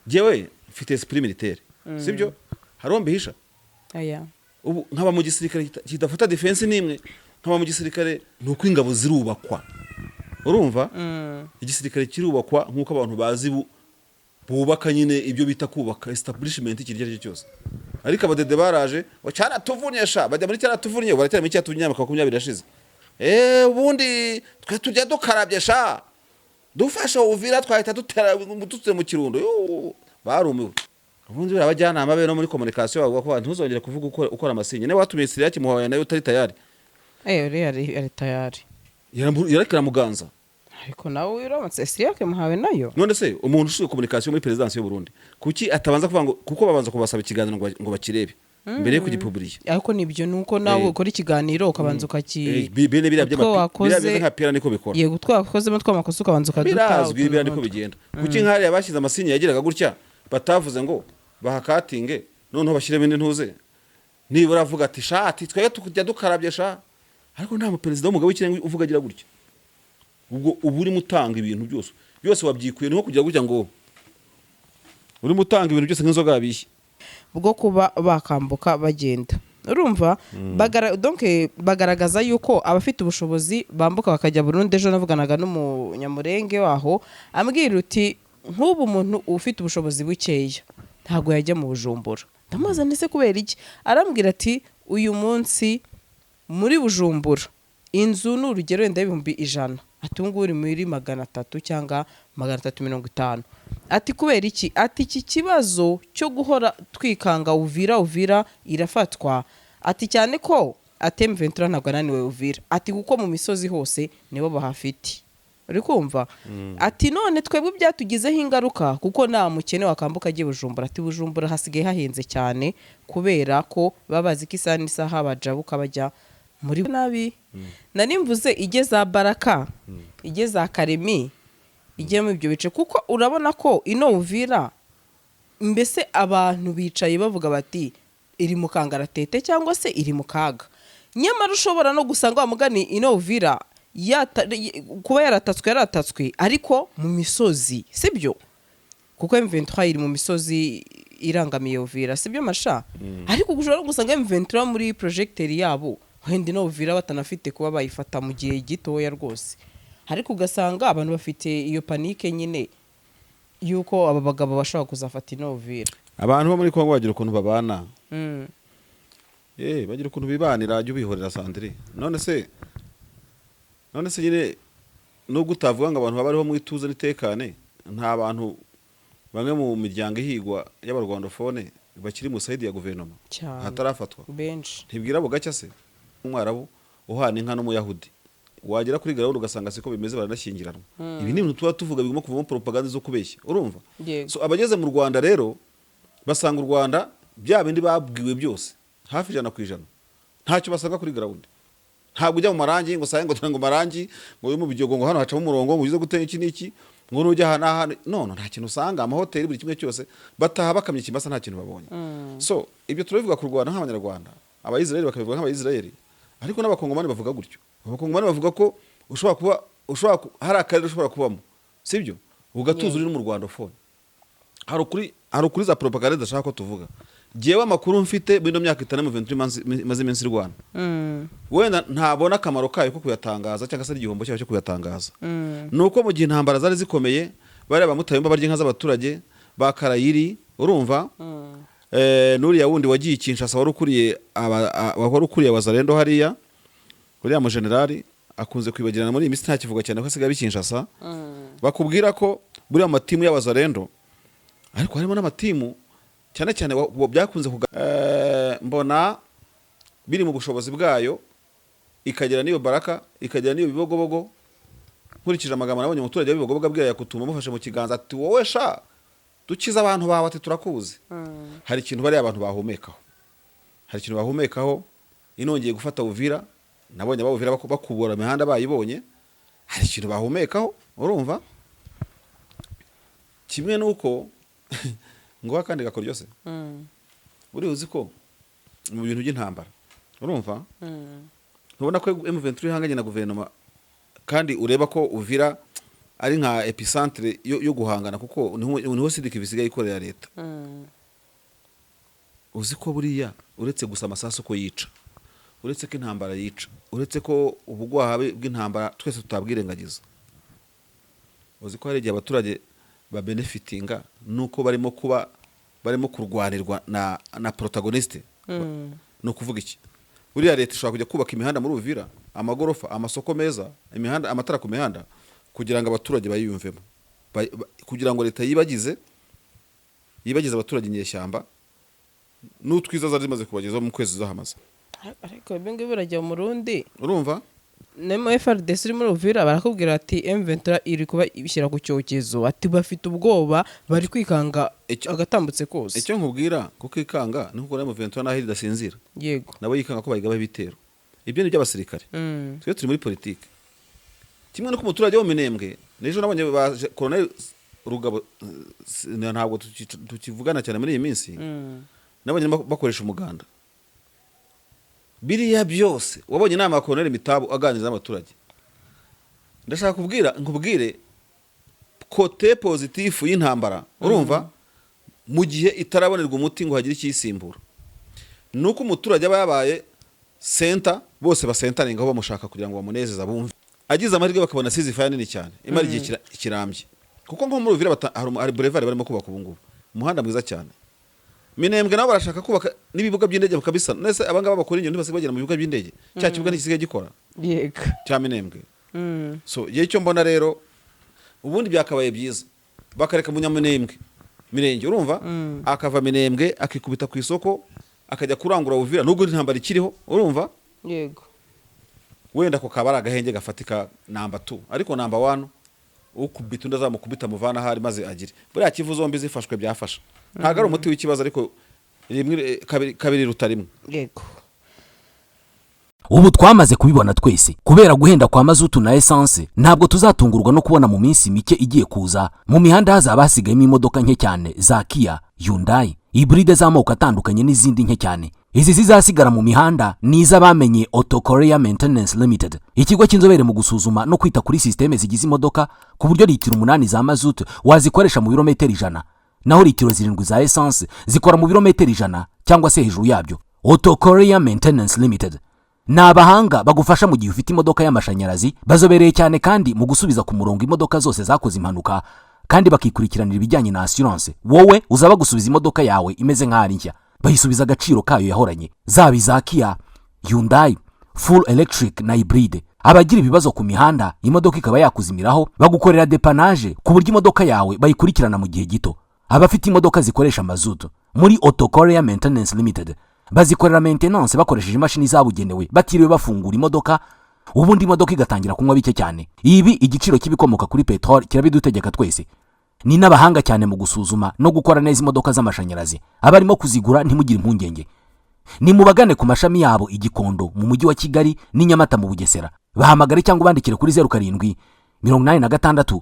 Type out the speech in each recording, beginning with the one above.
Jyewe mfite esprit militaire, sibyo? Hari uwo mbihisha? Aya. Ubu nkaba mu gisirikare kidafata defense n'imwe, nkaba mu gisirikare, ni uko ingabo zirubakwa, urumva? Igisirikare kirubakwa nk'uko abantu bazi bubaka nyine, ibyo bita kubaka establishment, ikintu icyo ari cyo cyose. Ariko abadede baraje ngo "Cyaratuvunnye sha", bajya muri "Cyaratuvunnye", baracyari muri "Cyaratuvunnye" imyaka 20 irashize. Ubundi twe turya dukarabye sha, dufashe Uvira twahita dutera dutse mu Kirundo. Yoo, barumiwe. Ubundi buriya abajyanama be no muri communication bavuga ko ntuzongere kuvuga ukora amasinye, niba watumiye Siriya Kimuhaye nawe utari tayari. Uriya ari tayari. Yarekera Muganza. Ariko nawe uramutse Siriyake muhawe nayo. None se umuntu ushinzwe communication muri perezidansi y'u Burundi, kuki atabanza kuvuga ngo, kuko babanza kubasaba ikiganiro ngo bakirebe mbere yo kugipubliya? Ariko nibyo, ni uko nawe ukora ikiganiro ukabanza ukaki Bene biriya utwo biriya wakoze bimeze nka pira, niko bikora. Yego, utwo wakozemo tw'amakosa ukabanza ukaduta. Birazwi. Utuntu Biriya niko n'utwo. bigenda. Kuki nk'hariya bashyize amasinye yagiraga gutya batavuze ngo bahakatinge, noneho bashyiremo indi ntuze, nibura avuga ati "Shati twebwe tukujya dukarabye sha"? Ariko nta muperezida w'umugabo w'ikirenga uvuga agira gutya. Ubwo uba urimo utanga ibintu byose byose wabyikuye, ni nko kugira gutya ngo urimo utanga ibintu byose nk'inzoga yabishye. Bwo kuba bakambuka bagenda, urumva, donc bagaragaza yuko abafite ubushobozi bambuka bakajya Burundi. Ejo navuganaga n'umunyamurenge waho, ambwira uti nk'ubu umuntu ufite ubushobozi bukeya ntabwo yajya mu Bujumbura. Ndamubaza ndetse kubera iki? Arambwira ati uyu munsi muri Bujumbura inzu ni urugero wenda 100,000, ati ubu ngubu uri muri 300 cyangwa 350. Ati kubera iki? Ati iki kibazo cyo guhora twikanga Uvira, Uvira irafatwa, ati cyane ko ati M23 ntabwo ananiwe Uvira, ati kuko mu misozi hose nibo bahafite, uri kumva? Ati none twebwe byatugizeho ingaruka kuko nta mukene wakambuka agiye Bujumbura. Ati Bujumbura hasigaye hahenze cyane kubera ko baba bazi ko isaha n'isaha bajabuka bajya muri nabi. Nari mvuze ijye za Baraka, ijye za Karemi, ijye muri ibyo bice, kuko urabona ko ino Uvira mbese abantu bicaye bavuga bati iri mu kangaratete cyangwa se iri mu kaga. Nyamara ushobora no gusanga wa mugani ino Uvira kuba yaratatswe, yaratatswe ariko mu misozi, sibyo? Kuko M23 iri mu misozi irangamiye Uvira, sibyo masha? Ariko ushobora no gusanga M23 muri projecteur yabo wenda ino Uvira batanafite kuba bayifata mu gihe gitoya rwose, ariko ugasanga abantu bafite iyo panique nyine yuko aba bagabo bashobora kuzafata ino Uvira. Abantu bo muri Kongo bagira ukuntu babana. Bagira ukuntu bibanira, jya ubihorera, Sandrine. None se nyine nubwo utavuga ngo abantu baba bariho mu ituze n'itekane, nta bantu bamwe mu miryango ihigwa y'abarwandofone bakiri mu side ya guverinoma Cyane. hatarafatwa? Benshi. Ntibwira bugacya se umwarabu uhana inka n'umuyahudi, wagera kuri gahunda ugasanga siko bimeze, baranashyingiranwa. Ibi ni ibintu tuba tuvuga bigomba kuvamo propaganda zo kubeshya, urumva? Yego. So abageze mu Rwanda rero basanga u Rwanda bya bindi babwiwe byose hafi 100% ntacyo basanga kuri ground. Ntabwo ujya mu marangi ngo usange ngo ngo marangi ngo yo mu Biryogo, ngo hano hacamo umurongo ngo uze gutera iki n'iki, ngo nujya aha n'aha no nta kintu usanga, amahoteli, buri kimwe cyose, bataha bakamye ikimasa, nta kintu babonye. So ibyo turabivuga ku Rwanda nk'abanyarwanda, Abayisiraheli bakabivuga nk'Abayisiraheli, ariko n'Abakongomani bavuga gutyo. Abakongomani bavuga ko ushobora kuba ushobora hari akarere ushobora kubamo, sibyo, ugatuza uri no mu rwandophone. Hari ukuri za propaganda zidashaka ko tuvuga. Jyewe amakuru mfite muri ino myaka 5 M23 imaze iminsi irwana, wenda ntabona akamaro kayo ko kuyatangaza cyangwa se igihombo cyayo cyo kuyatangaza, ni uko mu gihe intambara zari zikomeye, bariya bamutayomba barya inka z'abaturage ba Karayiri, urumva, n'uriya wundi wagiye i Kinshasa wari ukuriye Wazalendo hariya, uriya mujenerali akunze kwibagirana muri iyi minsi, ntakivuga cyane ko asigaye abi Kinshasa. Bakubwira ko buriya matimu y'Abazalendo, ariko harimo n'amatimu cyane cyane byakunze mbona biri mu bushobozi bwayo, ikagera n'iyo Baraka, ikagera n'iyo Bibogobogo. Nkurikije amagambo nabonye umuturage w'Ibibogobogo abwira Yakutuma amufashe mu kiganza ati "Wowe sha dukize abantu bawe", ati "Turakuzi." Hari ikintu bariya abantu bahumekaho, hari ikintu bahumekaho. Inongeye gufata Uvira, nabonye abawuvira bakubura imihanda bayibonye, hari ikintu bahumekaho, urumva? Kimwe nuko ngo akandi gakoryo se, buriya uzi ko mu bintu by'intambara, urumva, ntubona ko M23 ihanganye na guverinoma, kandi ureba ko Uvira Ari nka épicentre yo guhangana, kuko niho Sud-Kivu isigaye ikorera leta. Uzi ko buriya uretse gusa amasasu ko yica, uretse ko intambara yica, uretse ko ubugwaha bw'intambara twese tutabwirengagiza, uzi ko hari igihe abaturage babenefitinga nuko barimo kuba barimo kurwanirwa na protagoniste? Ni ukuvuga iki? Buriya leta ishobora kujya kubaka imihanda muri Uvira, amagorofa, amasoko meza, imihanda, amatara ku mihanda, kugira ngo abaturage bayiyumvemo, kugira ngo leta yibagize abaturage inyeshyamba n'utwiza zari zimaze kubagezaho mu kwezi zahamaze. Ariko ibyo ngibyo birajya mu Rundi. Urumva? Nemo FARDC iri muri Uvira barakubwira ati M23 iri kuba ibishyira ku cyokezo, ati bafite ubwoba, bari kwikanga agatambutse kose. Icyo nkubwira, kuko ikanga ni kuko na M23 naho idasinzira. Nabo yikanga ko bayigabaho ibitero. Ibyo ni iby'abasirikare. Twe turi muri politiki. Kimwe n'uko umuturage wo mu Minembwe, n'ejo nabonye ba Colonel Rugabo, ntabwo tukivugana cyane muri iyi minsi, nabonye bakoresha umuganda. Biriya byose wabonye inama ya Colonel Mitabu aganiriza n'abaturage. Ndashaka kubwira, nkubwire côté positif y'intambara, urumva, mu gihe itarabonerwa umuti ngo hagire ikiyisimbura, ni uko umuturage aba yabaye center, bose basentaringaho bamushaka kugira ngo bamunezeze, bumve. Agize amahirwe bakabona ceasefire nini cyane imara igihe kirambye, kuko nko muri Uvira hari boulevard barimo kubaka ubu ngubu, umuhanda mwiza cyane. Minembwe nabo barashaka kubaka n'ibibuga by'indege bakabisana. Nese abangaba bakora ingendo ntibasigaye bagera mu bibuga by'indege? Cya kibuga ntigisigaye gikora cya Minembwe? So igihe icyo mbona rero, ubundi byakabaye byiza bakareka Munyaminembwe Mirenge, urumva, akava Minembwe akikubita ku isoko, akajya kurangura Uvira nubwo intambara ikiriho, urumva? Yego. Wenda ako kaba ari agahenge gafatika, number 2. Ariko number 1, ukubita undi azamukubita muvana ahari maze agire. Buriya Kivu zombi zifashwe byafasha. Ntabwo ari umuti w'ikibazo, ariko rimwe, kabiri, kabiri ruta rimwe. Ubu twamaze kubibona twese, kubera guhenda kwa mazutu na esanse, ntabwo tuzatungurwa no kubona mu minsi mike igiye kuza mu mihanda hazaba hasigayemo imodoka nke cyane za Kia, Hyundai, hybride z'amoko atandukanye n'izindi nke cyane. Izi zizasigara mu mihanda ni iz'abamenye Auto Korea Maintenance Limited, ikigo cy'inzobere mu gusuzuma no kwita kuri sisiteme zigize imodoka, ku buryo litiro 8 za mazutu wazikoresha mu birometero 100, naho litiro 7 za esanse zikora mu birometero 100 cyangwa se hejuru yabyo. Auto Korea Maintenance Limited ni abahanga bagufasha mu gihe ufite imodoka y'amashanyarazi. Bazobereye cyane kandi mu gusubiza ku murongo imodoka zose zakoze impanuka, kandi bakikurikiranira ibijyanye na assurance. Wowe uzaba gusubiza imodoka yawe imeze nk'aho ari nshya, bayisubiza agaciro kayo yahoranye, zaba iza Kia, Hyundai, full electric na hybride. Abagira ibibazo ku mihanda, imodoka ikaba yakuzimiraho, bagukorera dépannage ku buryo imodoka yawe bayikurikirana mu gihe gito. Abafite imodoka zikoresha mazutu, muri Auto Korea Maintenance Limited bazikorera maintenance bakoresheje imashini zabugenewe, batiriwe bafungura imodoka, ubundi imodoka igatangira kunywa bike cyane. Ibi igiciro cy'ibikomoka kuri peteroli kirabidutegeka twese. Ni n'abahanga cyane mu gusuzuma no gukora neza imodoka z'amashanyarazi. Abarimo kuzigura, ntimugire impungenge, ni mubagane ku mashami yabo i Gikondo mu Mujyi wa Kigali n'i Nyamata mu Bugesera. Bahamagare cyangwa ubandikire kuri 0786 20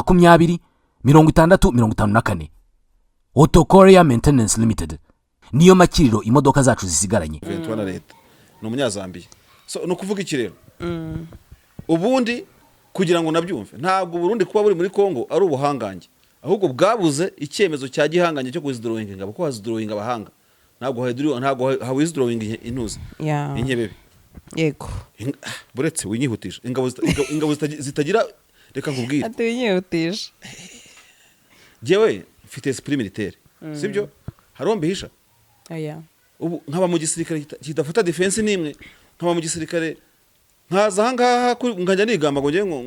60 54. Auto Korea Maintenance Limited niyo makiriro imodoka zacu zisigaranye. Ventura na leta ni Umunyazambiya. So ni ukuvuga iki rero? Ubundi kugira ngo nabyumve, ntabwo Burundi kuba buri muri Congo ari ubuhangange, ahubwo bwabuze icyemezo cya gihangange cyo kuwithdrawinga ingabo, kuko withdrawinga abahanga, ntabwo withdrawinga intuza inkebebe. Buretse winyihutisha ingabo ingabo zitagira, reka nkubwire. Ati winyihutisha. Jyewe mfite esprit militaire, sibyo? Hari uwo mbihisha? Aya. Ubu nkaba mu gisirikare kidafata defense n'imwe, nkaba mu gisirikare, nkaza ahangaha nkajya nigamba ngo ngiye ngo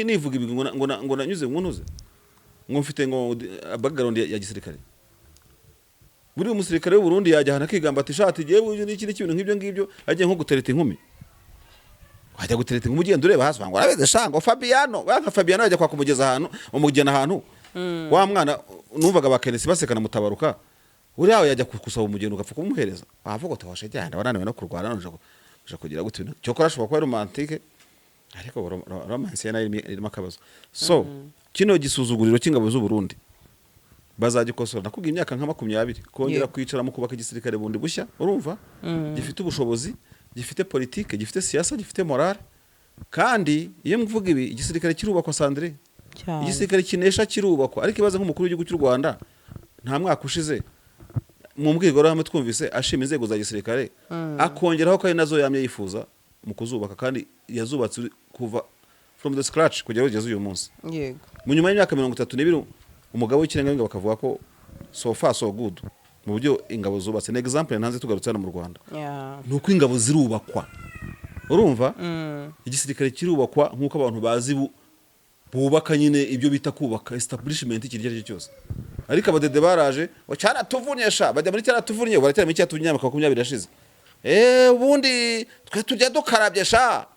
nivuga ibi ngo nanyuze ngo ntuze ngo mfite ngo background ya gisirikare. Buri umusirikare w'u Burundi yajya ahantu akigamba ati shati giye n'iki n'iki, ibintu nk'ibyo ngibyo, agiye nko gutereta inkumi, wajya gutereta inkumi ugenda ureba hasi ngo arabizi sha, ngo Fabiano wa nka Fabiano yajya kwa kumugeza ahantu, umugena ahantu wa mwana numvaga bakenesi basekana mutabaruka, uriya yajya gusaba umugeni ugapfa kumuhereza, wavuga uti washe genda wananiwe no kurwana, none uje kugira gute? Cyokora ashobora kuba ari romantique, ariko romance ye nayo irimo akabazo. So kino gisuzuguriro cy'ingabo z'u Burundi bazagikosora, nakubwiye, imyaka nka 20 kongera kwicara mu kubaka igisirikare bundi bushya, urumva, gifite ubushobozi, gifite politike, gifite siyasa, gifite morale. Kandi iyo mvuga ibi, igisirikare kirubakwa, Sandrine. Cyane. Igisirikare kinesha kirubakwa. Ariko ibaze nk'umukuru w'igihugu cy'u Rwanda, nta mwaka ushize mu mbwirwaruhame twumvise ashima inzego za gisirikare, akongeraho ko ari nazo yamye yifuza mu kuzubaka, kandi yazubatse kuva from the scratch kugera aho ugeze uyu munsi. Mu nyuma y'imyaka 32, umugabo w'ikirenga w'ingabo akavuga ko so far so good mu buryo ingabo zubatse. Ni example ntanze. Tugarutse hano mu Rwanda, ni uko ingabo zirubakwa, urumva? Igisirikare kirubakwa nk'uko abantu bazi bubaka nyine, ibyo bita kubaka establishment, ikintu icyo ari cyo cyose. Ariko abadede baraje ngo cyaratuvunnye sha, bajya muri cyaratuvunnye, baracyari muri cyaratuvunnye imyaka 20 yashize. Ubundi twe tujya dukarabye sha,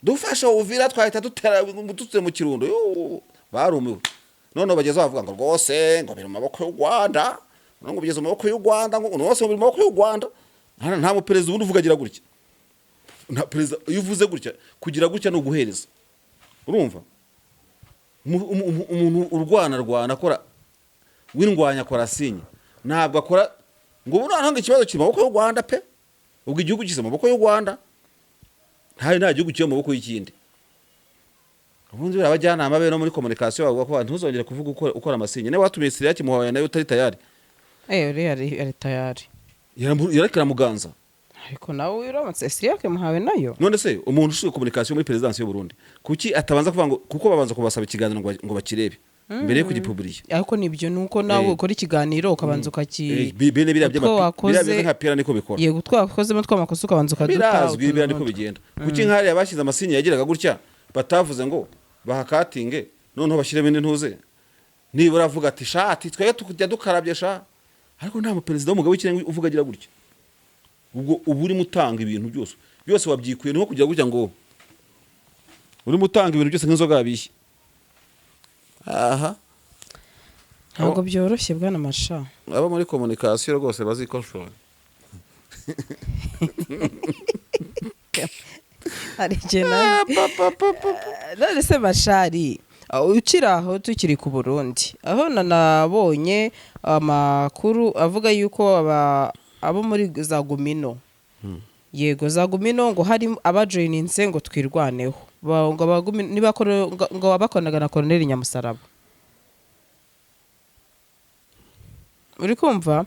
dufashe Uvira twahita dutera dutse mu Kirundo. Yoo, barumiwe. Noneho bageze bavuga ngo rwose ngo biri mu maboko y'u Rwanda, ngo bigeze mu maboko y'u Rwanda, ngo rwose ngo biri mu maboko y'u Rwanda. Nta muperezida ubundi uvuga agira gutya. Nta perezida, iyo uvuze gutya, kugira gutya ni uguhereza, urumva? Umuntu urwana rwana akora w'indwanya akora signe, ntabwo akora ngo ubu noneho ngo ikibazo kiri mu maboko y'u Rwanda pe. Ubwo igihugu kiri mu maboko y'u Rwanda, nta gihugu kiri mu maboko y'ikindi. Ubundi buriya abajyanama be no muri communication bavuga ko ntuzongere kuvuga ukora amasigne. Niba watumiye Siriya kimuhaye nawe utari tayari. Uriya ari tayari. Yareka muganza. Ariko nawe uramutse Siriyake muhawe nayo. None se umuntu ushinzwe communication muri perezidansi y'u Burundi, kuki atabanza kuvuga ngo, kuko babanza kubasaba ikiganiro ngo bakirebe mbere yo kugipuburiya? Ariko nibyo, ni uko nawe ukora ikiganiro ukabanza ukaki Bene biriya utwo biriya wakoze bimeze nka pira niko bikora. Yego, utwo wakozemo tw'amakosa ukabanza ukaduta. Birazwi, utuntu biriya niko n'utwo. bigenda. Kuki nk'hariya bashyize amasigne yagiraga gutya batavuze ngo bahakatinge, noneho bashyiremo indi ntuze, nibura avuga ati shati twebwe tukujya dukarabye sha? Ariko nta muperezida w'umugabo w'ikirenga uvuga agira gutya. Ubwo uba urimo utanga ibintu byose byose wabyikuye. Ni nko kugira gutya ngo urimo utanga ibintu byose nk'inzoga yabishye aha. Ntabwo byoroshye, bwana Masha. Abo muri communication rwose bazikoshora. Hari igihe none se Mashari, ukiri aho, tukiri ku Burundi, aho nanabonye amakuru avuga yuko abo muri za Gumino, yego, za Gumino, ngo hari abajoyininze ngo Twirwaneho. Ngo niba ngo abakoranaga na Koroneli Nyamusaraba, uri kumva?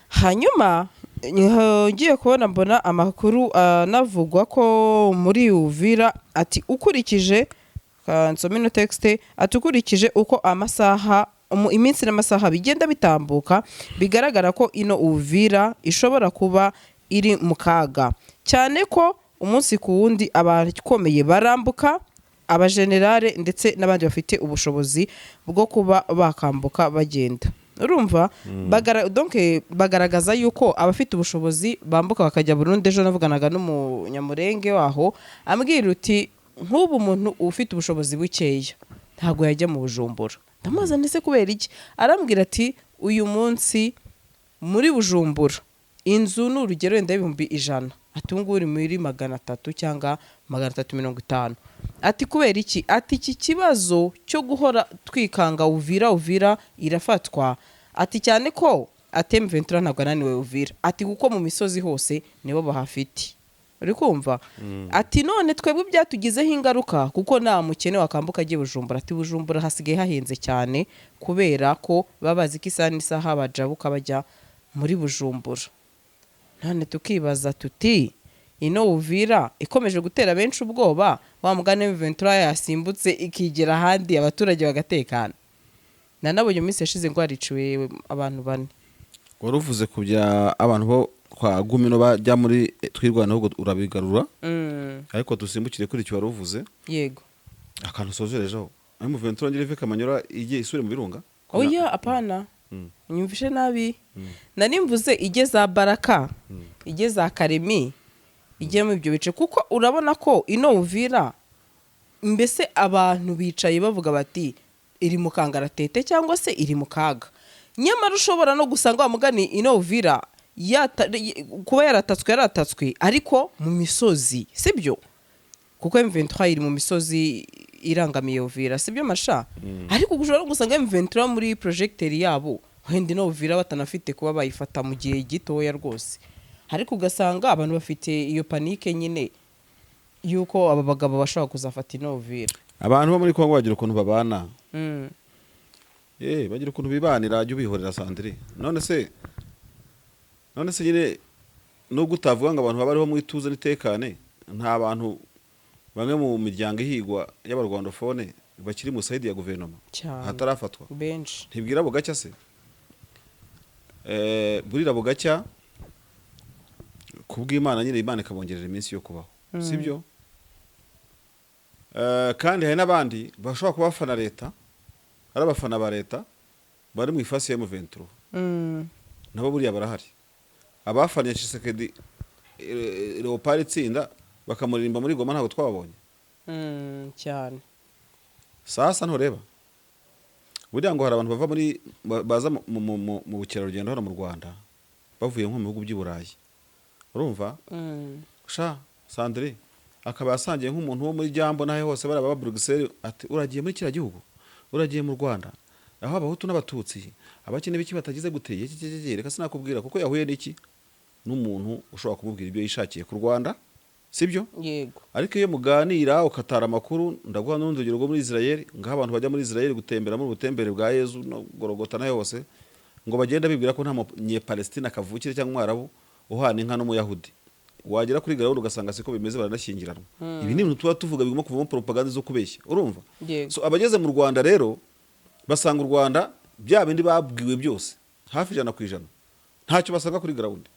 Hanyuma ngiye kubona mbona amakuru anavugwa ko muri Uvira, ati ukurikije, nsome ino texte, ati ukurikije uko amasaha iminsi n'amasaha bigenda bitambuka, bigaragara ko ino Uvira ishobora kuba iri mu kaga cyane, ko umunsi ku wundi abakomeye barambuka, abajenerale ndetse n'abandi bafite ubushobozi bwo kuba bakambuka bagenda, urumva? Donc bagaragaza yuko abafite ubushobozi bambuka bakajya Burundi. Ejo navuganaga n'umunyamurenge waho, ambwira uti nk'ubu umuntu ufite ubushobozi bukeya ntabwo yajya mu Bujumbura. Ndamubaza ndetse kubera iki? Arambwira ati uyu munsi muri Bujumbura inzu ni urugero wenda 100,000, ati ubu ngubu uri muri 300 cyangwa 350. Ati kubera iki? Ati iki kibazo cyo guhora twikanga Uvira, Uvira irafatwa, ati cyane ko ati M23 ntabwo ananiwe Uvira, ati kuko mu misozi hose nibo bahafite, uri kumva? Ati none twebwe byatugizeho ingaruka kuko nta mukene wakambuka agiye Bujumbura. Ati Bujumbura hasigaye hahenze cyane kubera ko baba bazi ko isaha n'isaha bajabuka bajya muri Bujumbura. None tukibaza tuti ino Uvira ikomeje gutera benshi ubwoba, wa mugani M23 yasimbutse ikigera ahandi abaturage bagatekana? Nanabonye mu minsi yashize ngo hariciwe abantu bane. Wari uvuze ku bya abantu bo kwa Gumino bajya muri Twirwaneho, ubwo urabigarura. Ariko dusimbukire kuri icyo wari uvuze. Yego. Akantu usozerejeho, aho M23 ngire ive Kamanyora igiye isubire mu birunga. Oya, apana, nyumvishe nabi. Nari mvuze ijye za Baraka, ijye za Karemi, ijye mu ibyo bice, kuko urabona ko ino Uvira mbese abantu bicaye bavuga bati iri mu kangaratete cyangwa se iri mu kaga. Nyamara ushobora no gusanga wa mugani ino Uvira kuba yaratatswe yaratatswe, ariko mu misozi, sibyo? Kuko M23 iri mu misozi irangamiye Uvira, sibyo Masha? Ariko ushobora no gusanga M23 muri projecteur yabo wenda ino Uvira batanafite kuba bayifata mu gihe gitoya rwose, ariko ugasanga abantu bafite iyo panique nyine yuko aba bagabo bashobora kuzafata ino Uvira. Abantu bo muri Kongo bagira ukuntu babana. Bagira ukuntu bibanira, jya ubihorera, Sandrine. None se nyine nubwo utavuga ngo abantu baba bariho mu ituze n'itekane, nta bantu bamwe mu miryango ihigwa y'abarwandofone bakiri mu side ya guverinoma Cyane. hatarafatwa? Benshi. Ntibwira bugacya se? Burira bugacya, kubw'Imana nyine, Imana ikabongerera iminsi yo kubaho, sibyo? Kandi hari n'abandi bashobora kuba bafana leta, ari abafana ba leta bari mu ifasi ya M23. Nabo buriya barahari, abafaniye Tshisekedi, Leopard itsinda, bakamuririmba muri Goma, ntabwo twababonye? Cyane. Sasa ntureba buriya ngo hari abantu bava muri baza mu bukerarugendo hano mu Rwanda, bavuye nko mu bihugu by'i Burayi, urumva? Sha Sandrine, akaba yasangiye nk'umuntu wo muri Jambo n'aho hose bari aba Bruxelles, ati: "Uragiye muri kiriya gihugu, uragiye mu Rwanda aho Abahutu n'Abatutsi, abaki n'ibiki batagize guteye iki iki iki." Reka sinakubwira, kuko yahuye n'iki, n'umuntu ushobora kumubwira ibyo yishakiye ku Rwanda, sibyo? Yego. Ariko iyo muganira ukatara amakuru, ndaguha n'urundi rugero rwo muri Israel. Ngaho abantu bajya muri Israel gutembera muri ubutembere bwa Yezu no Gorogota nayo hose, ngo bagenda bibwira ko nta Munyepalestina kavukire cyangwa Umwarabu uhana inka n'Umuyahudi. Wagera kuri gahunda ugasanga siko bimeze, baranashyingiranwa. Ibi ni ibintu tuba tuvuga bigomba kuvamo propaganda zo kubeshya, urumva? Yego. So abageze mu Rwanda rero basanga u Rwanda bya bindi babwiwe byose hafi 100%, ntacyo basanga kuri ground.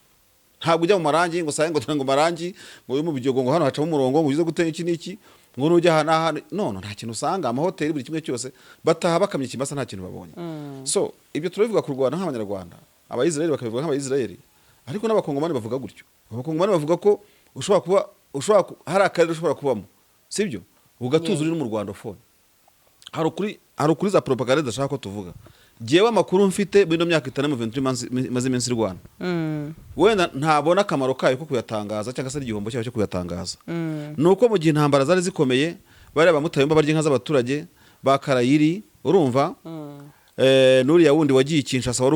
Ntabwo ujya mu marangi ngo usange ngo ngo marangi ngo yo mu Biryogo, ngo hano hacamo umurongo ngo uze gutera iki n'iki, ngo nujya aha n'aha none nta kintu usanga, amahoteli, buri kimwe cyose. Bataha bakamye ikimasa, nta kintu babonye. So ibyo turabivuga ku Rwanda nk'Abanyarwanda, Abayisiraheli bakabivuga nk'Abayisiraheli, ariko n'Abakongomani bavuga gutyo. Abakongomani bavuga ko ushobora kuba ushobora hari akarere ushobora kubamo, sibyo, ugatuza uri no mu rwandofone. Hari ukuri za propaganda zidashaka ko tuvuga. Jyewe amakuru mfite muri ino myaka 5 M23 imaze iminsi irwana, wenda ntabona akamaro kayo ko kuyatangaza cyangwa se igihombo cyayo cyo kuyatangaza, ni uko mu gihe intambara zari zikomeye, bariya bamutayomba barya inka z'abaturage ba Karayiri, urumva, n'uriya wundi wagiye i Kinshasa wari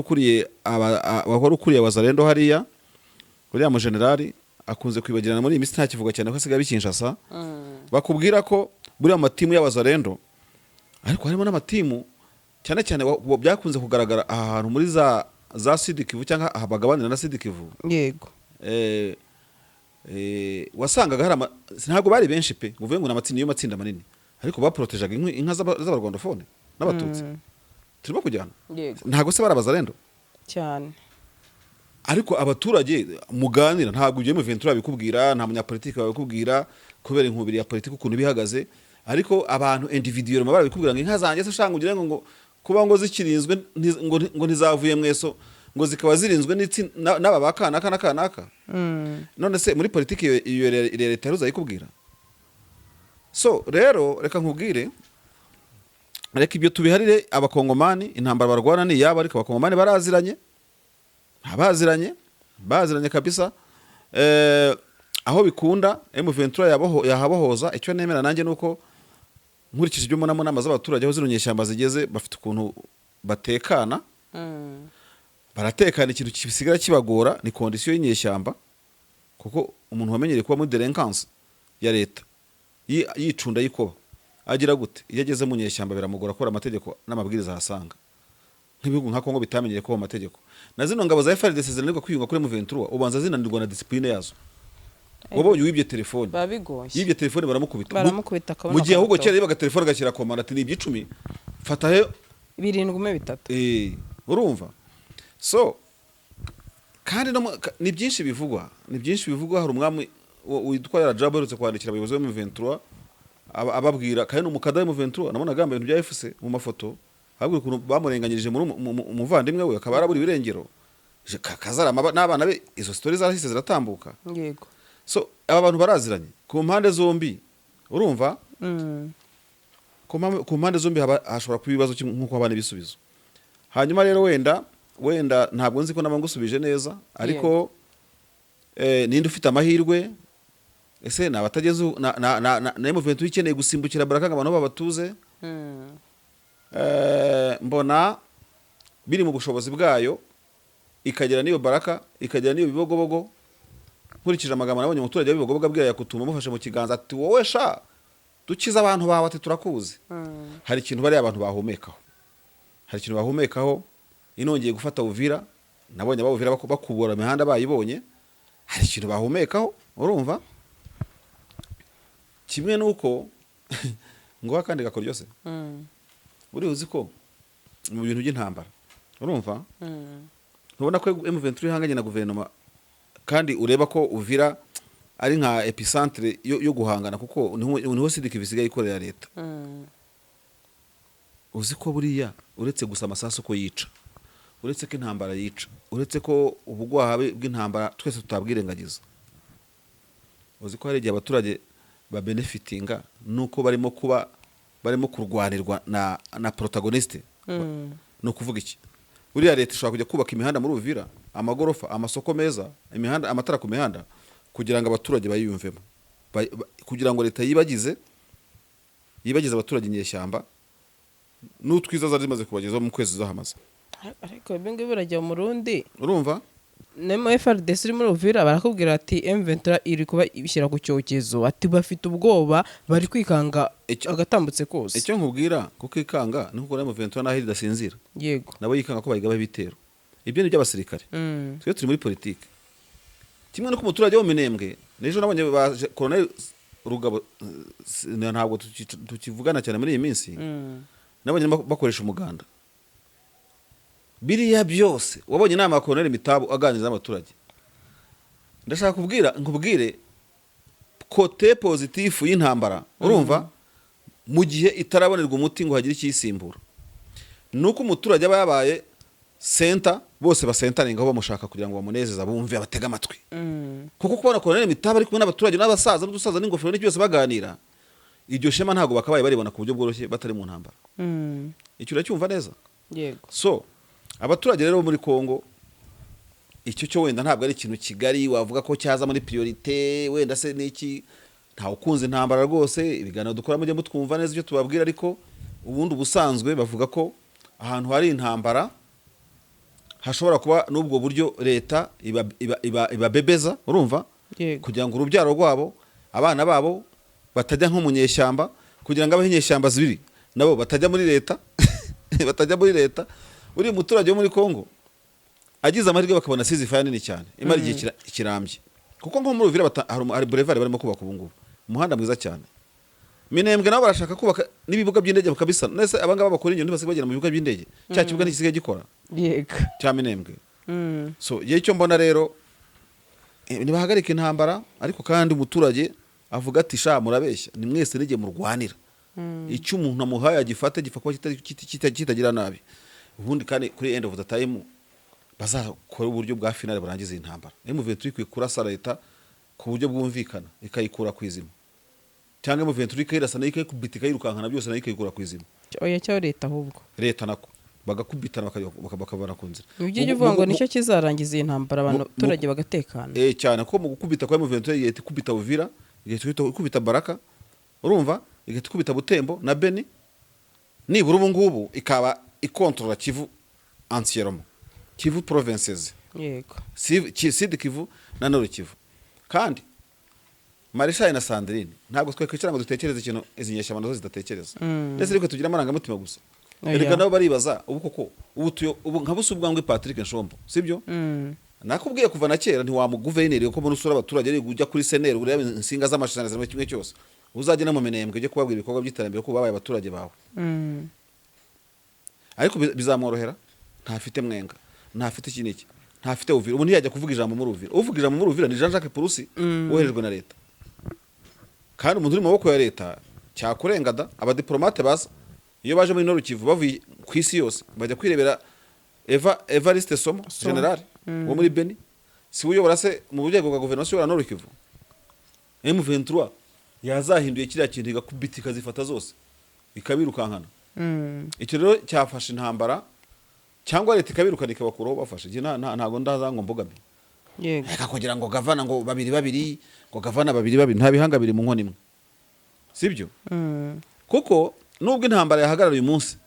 ukuriye Wazalendo hariya, uriya mujenerali akunze kwibagirana muri iyi minsi, ntakivuga cyane ko asigaye aba i Kinshasa. Bakubwira ko buriya mu matimu y'Abazalendo, ariko harimo n'amatimu cyane cyane byakunze kugaragara aha hantu muri za Sud-Kivu cyangwa aha bagabanira na Sud-Kivu. Wasangaga hari ntabwo bari benshi pe, ngo uvuge ngo ni amatsinda, niyo matsinda manini, ariko baporotejaga inka z'Abarwandofone n'Abatutsi. Turimo kujyana? Yego. Ntabwo se bari Abazalendo? Cyane. Ariko abaturage muganira, ntabwo ibyo M23 babikubwira, nta munyapolitiki babikubwira kubera inkubiri ya politiki ukuntu bihagaze, ariko abantu individuel barabikubwira ngo inka zanjye se ushanga ugira ngo kuba ngo zikirinzwe ngo ntizavuye mweso, ngo zikaba zirinzwe n'aba ba kanaka na kanaka. None se muri politiki iyo leta yaruzayikubwira? So rero reka nkubwire, reka ibyo tubiharire Abakongomani. Intambara barwana ni iyabo, ariko Abakongomani baraziranye, baziranye, baziranye kabisa. Aho bikunda M23 yahabohoza. Icyo nemera nanjye nuko nkurikije ibyo mbona mu nama z'abaturage, aho zino nyeshyamba zigeze, bafite ukuntu batekana, baratekana. Ikintu kisigara kibagora ni condition y'inyeshyamba, kuko umuntu wamenyereye kuba muri délinquance ya leta, yicunda, yikoba, agira gute, iyo ageze mu nyeshyamba biramugora kubera amategeko n'amabwiriza ahasanga. Nk'ibihugu nka Kongo bitamenyereye kuba amategeko, na zino ngabo za FARDC zinanirwa kwiyunga kuri M23, ubanza zinanirwa na discipline yazo. Wabonye uwibye telefone? Biba bigoye. Yibye telefone baramukubita. Baramukubita akabona Mu gihe ahubwo akamutoba. kera yibaga telefone agashyira komanda ati: "Ni iby'icumi, fata he." Birindwi umwe bitatu. Urumva? So kandi no ni byinshi bivugwa, ni byinshi bivugwa. Hari umwami witwa Rajabu aherutse kwandikira abayobozi bo mu M23, ababwira, kandi ni umukada wa M23, nabonaga yambaye ibintu bya FC mu mafoto, ababwira ukuntu bamurenganyirije muri umuvandimwe we akaba yaraburiwe irengero. Kazarama n'abana be. Izo stories zarahise ziratambuka. So aba bantu baraziranye ku mpande zombi, urumva? Ku mpande zombi hashobora kuba ibibazo kimwe nk'uko haba n'ibisubizo. Hanyuma rero wenda ntabwo nzi ko naba ngusubije neza, ariko ninde ufite amahirwe? Ese ni abatageze na M23 ikeneye gusimbukira Baraka ngo abantu babatuze? Mbona biri mu bushobozi bwayo, ikagera n'iyo Baraka, ikagera n'iyo Bibogobogo. Nkurikije amagambo nabonye umuturage w'Ibibogobogo abwira Yakutuma, amufashe mu kiganza, ati: "Wowe sha, Dukize abantu bawe, ati turakuzi. Hari ikintu bariya abantu bahumekaho, hari ikintu bahumekaho. Inongeye gufata Uvira, nabonye abawuvira bakubura imihanda bayibonye. Hari ikintu bahumekaho, urumva? Kimwe nuko ngo akandi gakoryo se, buriya uzi ko mu bintu by'intambara, urumva, ntubona ko M23 ihanganye na guverinoma, kandi ureba ko Uvira ari nka épicentre yo guhangana, kuko niho Sud-Kivu isigaye ikorera leta. Uzi ko buriya uretse gusa amasasu ko yica, uretse ko intambara yica, uretse ko ubugwaha bw'intambara twese tutabwirengagiza, uzi ko hari igihe abaturage babenefitinga nuko barimo kuba barimo kurwanirwa na protagoniste? Ni ukuvuga iki? Buriya leta ishobora kujya kubaka imihanda muri Uvira, amagorofa, amasoko meza, imihanda, amatara ku mihanda, kugira ngo abaturage bayiyumvemo, kugira ngo leta yibagize abaturage inyeshyamba n'utwiza zari zimaze kubagezaho mu kwezi zahamaze. Ariko ibi ngibi birajya mu Rundi. Urumva? Nemo FARDC iri muri Uvira barakubwira ati M23 iri kuba ibishyira ku cyokezo, ati bafite ubwoba, bari kwikanga agatambutse kose. Icyo nkubwira, kuko ikanga ni kuko M23 naho idasinzira. Nabo yikanga ko bayigabaho ibitero. Ibyo ni iby'abasirikare. Twe turi muri politiki. Kimwe nuko umuturage wo mu Minembwe, n'ejo nabonye ba Colonel Rugabo, ntabwo tukivugana cyane muri iyi minsi, nabonye bakoresha umuganda. Biriya byose wabonye inama ya Colonel Mitabu aganiriza n'abaturage. Ndashaka kubwira, nkubwire côté positif y'intambara, urumva, mu gihe itarabonerwa umuti ngo hagire ikiyisimbura, ni uko umuturage aba yabaye center, bose basentaringaho bamushaka kugira ngo bamunezeze, bumve, abatege amatwi. Kuko kubona Colonel Mitaba ari kumwe n'abaturage n'abasaza n'udusaza n'ingofero n'iki byose baganira, iryo shema ntabwo bakabaye baribona ku buryo bworoshye batari mu ntambara. Icyo uracyumva neza? Yego. So abaturage rero bo muri Kongo, icyo cyo wenda ntabwo ari ikintu kigari wavuga ko cyaza muri priorité wenda se n'iki. Ntawe ukunze intambara rwose. Ibiganiro dukora mujye mutwumva neza ibyo tubabwira, ariko ubundi ubusanzwe bavuga ko ahantu hari intambara hashobora kuba n'ubwo buryo leta ibabebeza, urumva, kugira ngo urubyaro rwabo, abana babo batajya nko mu nyeshyamba, kugira ngo abaho inyeshyamba zibiri nabo batajya muri leta, batajya muri leta. Uriya muturage wo muri Kongo agize amahirwe bakabona ceasefire nini cyane imara igihe kirambye, kuko nko muri Uvira hari boulevard barimo kubaka ubu ngubu, umuhanda mwiza cyane. Minembwe nabo barashaka kubaka n'ibibuga by'indege bakabisana. Nese abangaba bakora ingendo ntibasigaye bagera mu bibuga by'indege? Cya kibuga ntigisigaye gikora cya Minembwe? So igihe icyo mbona rero, nibahagarika intambara, ariko kandi umuturage avuga ati: "Sha, murabeshya, ni mwese n'igihe murwanira." Icyo umuntu amuhaye agifate, gipfa kuba kitagira nabi. Ubundi kandi kuri end of the time bazakora uburyo bwa finale burangiza iyi ntambara. M23 ikwiye kurasa leta ku buryo bwumvikana, ikayikura ku izima, cyangwa M23 ikayirasa nayo ikayikubita, ikayirukankana byose, nayo ikayikura ku izima. Oya, cyo leta ahubwo. Leta nako bagakubitana, bakavana ku nzira. Ibyo ujya uvuga ngo nicyo kizarangiza iyi ntambara, abantu abaturage bagatekana. Eh, cyane ko mu gukubita kwa M23 igahita ikubita Uvira, igahita ikubita Baraka, urumva, igahita ikubita Butembo na Beni, nibura ubu ngubu ikaba ikontorora Kivu entièrement, Kivu provinces, Sud Kivu na Nord Kivu. Kandi Marishali na Sandrine, ntabwo twakwicara ngo dutekereze ikintu izi nyeshyamba nazo zidatekereza. Ndetse ariko tugira amarangamutima gusa. Oya. Erega nabo baribaza ubu koko ubu tuyo ubu nka busa ubwangwe Patrick Nshombo, sibyo? Nakubwiye kuva na kera, ntiwamuguverineri ko mbona usura abaturage ari ujya kuri seneri ureba insinga z'amashanyarazi muri kimwe cyose. Uzajya no mu Minembwe ujye kubabwira ibikorwa by'iterambere ko babaye abaturage bawe. Ariko bizamworohera? Ntafite Mwenga, ntafite iki n'iki, ntafite Uvira. Ubu ntiyajya kuvuga ijambo muri Uvira. Uvuga ijambo muri Uvira ni Jean Jacques Purusi woherejwe na leta, kandi umuntu uri mu maboko ya leta cyakurenga da. Abadiplomate baza, iyo baje muri Nord Kivu bavuye ku isi yose, bajya kwirebera Evariste Somo. Somo. General wo muri Beni, si we uyobora se mu rwego rwa guverinoma, si uyobora Nord Kivu? M23 yazahinduye kiriya kintu, igakubita, ikazifata zose, ikabirukankana. Icyo rero cyafashe intambara, cyangwa leta ikabirukana, ikabakuraho bafashe. Njye ntabwo ndaza ngo mbogame. Reka kugira ngo gavana ngo babiri babiri, ngo gavana babiri babiri, nta bihanga biri mu nkono imwe, sibyo? Kuko nubwo intambara yahagarara uyu munsi,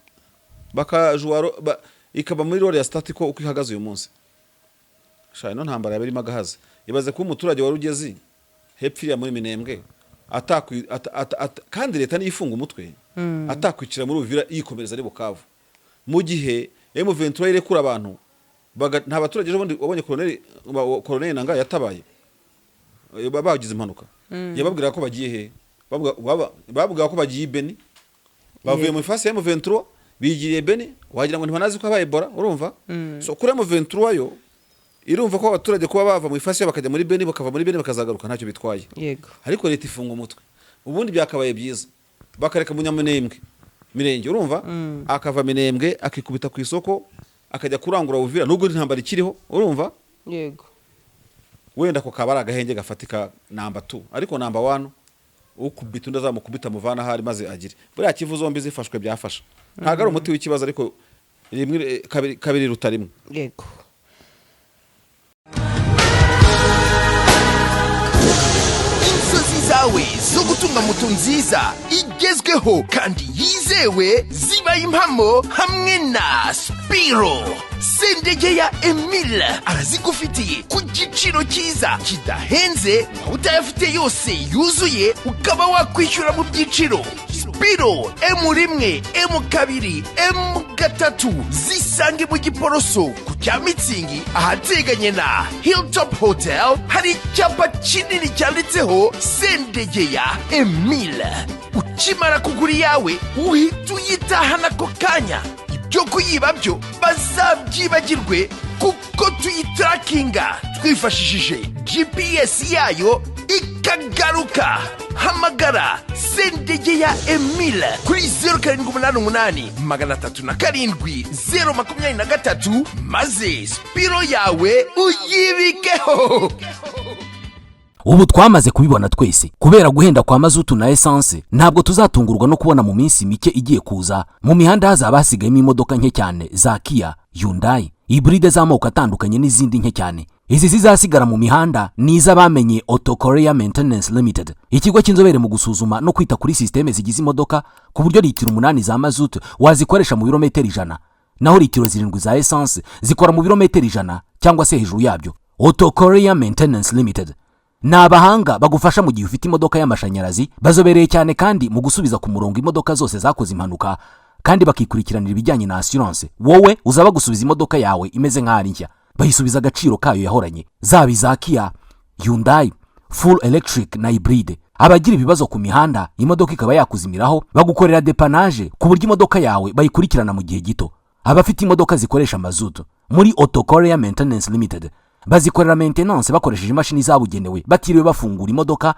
bakajuwa ikaba muri role ya statu quo uko ihagaze uyu munsi, sha, ino ntambara yaba irimo agahazi. Ibaze kuba umuturage wa Rugezi hepfo iriya muri Minembwe. Kandi leta niyo ifunga umutwe, atakwicira muri Uvira yikomereza ari Bukavu, mu gihe M23 irekura abantu nta baturage. Ejo bundi wabonye koloneli Nanga yatabaye, bagize impanuka, yababwiraga ko bagiye he? Bavugaga ko bagiye i Beni, bavuye mu ifasi ya M23 bigiriye Beni, wagira ngo ntibanazi ko habaye Ebola. Urumva, so kuri M23 yo irumva ko abaturage kuba bava mu ifasi yabo bakajya muri Beni, bakava muri Beni bakazagaruka, ntacyo bitwaye. Ariko leta ifunga umutwe. Ubundi byakabaye byiza bakareka Munyaminembwe mirenge, urumva, akava Minembwe akikubita ku isoko akajya kurangura Uvira, nubwo intambara ikiriho, urumva. Wenda ako kaba ari agahenge gafatika, number 2. Ariko number 1, ukubita undi azamukubita muvana ahari maze agire. Buriya Kivu zombi zifashwe byafasha. Ntabwo ari umuti w'ikibazo, ariko rimwe, kabiri, kabiri ruta rimwe. Inzozi zawe zo gutunga moto nziza igezweho kandi yizewe zibaye impamo hamwe na Spiro. Sendege ya Emile arazigufitiye ku giciro cyiza kidahenze, waba utayafite yose yuzuye ukaba wakwishyura mu byiciro. Spiro M1, M2, M3 zisange mu Giporoso ku cya Mitsingi, ahateganye na Hilltop Hotel. Hari icyapa kinini cyanditseho Sendegeya Emile. Ukimara kugura iyawe uhita uyitahana ako kanya. Ibyo kuyiba byo bazabyibagirwe, kuko tuyitarakinga twifashishije GPS yayo ikagaruka. Hamagara Sendegeya Emile kuri 0788 307 023, maze Spiro yawe uyibikeho. Ubu twamaze kubibona twese, kubera guhenda kwa mazutu na esanse, ntabwo tuzatungurwa no kubona mu minsi mike igiye kuza mu mihanda hazaba hasigayemo imodoka nke cyane za Kia, Hyundai, hybride z'amoko atandukanye n'izindi nke cyane. Izi zizasigara mu mihanda ni iz'abamenye Auto Korea Maintenance Limited, ikigo cy'inzobere mu gusuzuma no kwita kuri sisiteme zigize imodoka, ku buryo litiro 8 za mazutu wazikoresha mu birometero 100, naho litiro 7 za esanse zikora mu birometero 100 cyangwa se hejuru yabyo. Auto Korea Maintenance Limited ni abahanga bagufasha mu gihe ufite imodoka y'amashanyarazi. Bazobereye cyane kandi mu gusubiza ku murongo imodoka zose zakoze impanuka, kandi bakikurikiranira ibijyanye na assurance. Wowe uzaba gusubiza imodoka yawe imeze nk'aho ari nshya, bayisubiza agaciro kayo yahoranye, zaba iza Kia, Hyundai, full electric na hybride. Abagira ibibazo ku mihanda, imodoka ikaba yakuzimiraho, bagukorera dépannage ku buryo imodoka yawe bayikurikirana mu gihe gito. Abafite imodoka zikoresha mazutu, muri Auto Korea Maintenance Limited bazikorera maintenance bakoresheje imashini zabugenewe, batiriwe bafungura imodoka,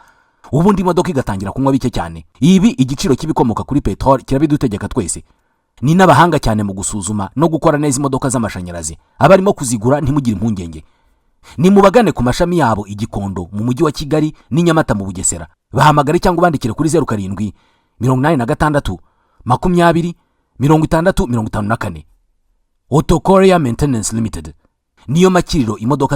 ubundi imodoka igatangira kunywa bike cyane. Ibi igiciro cy'ibikomoka kuri peteroli kirabidutegeka twese. Ni n'abahanga cyane mu gusuzuma no gukora neza imodoka z'amashanyarazi. Abarimo kuzigura, ntimugire impungenge, ni mubagane ku mashami yabo i Gikondo mu Mujyi wa Kigali n'i Nyamata mu Bugesera. Bahamagare cyangwa ubandikire kuri 0786 20 60 54. Auto Korea Maintenance Limited niyo makiriro imodoka.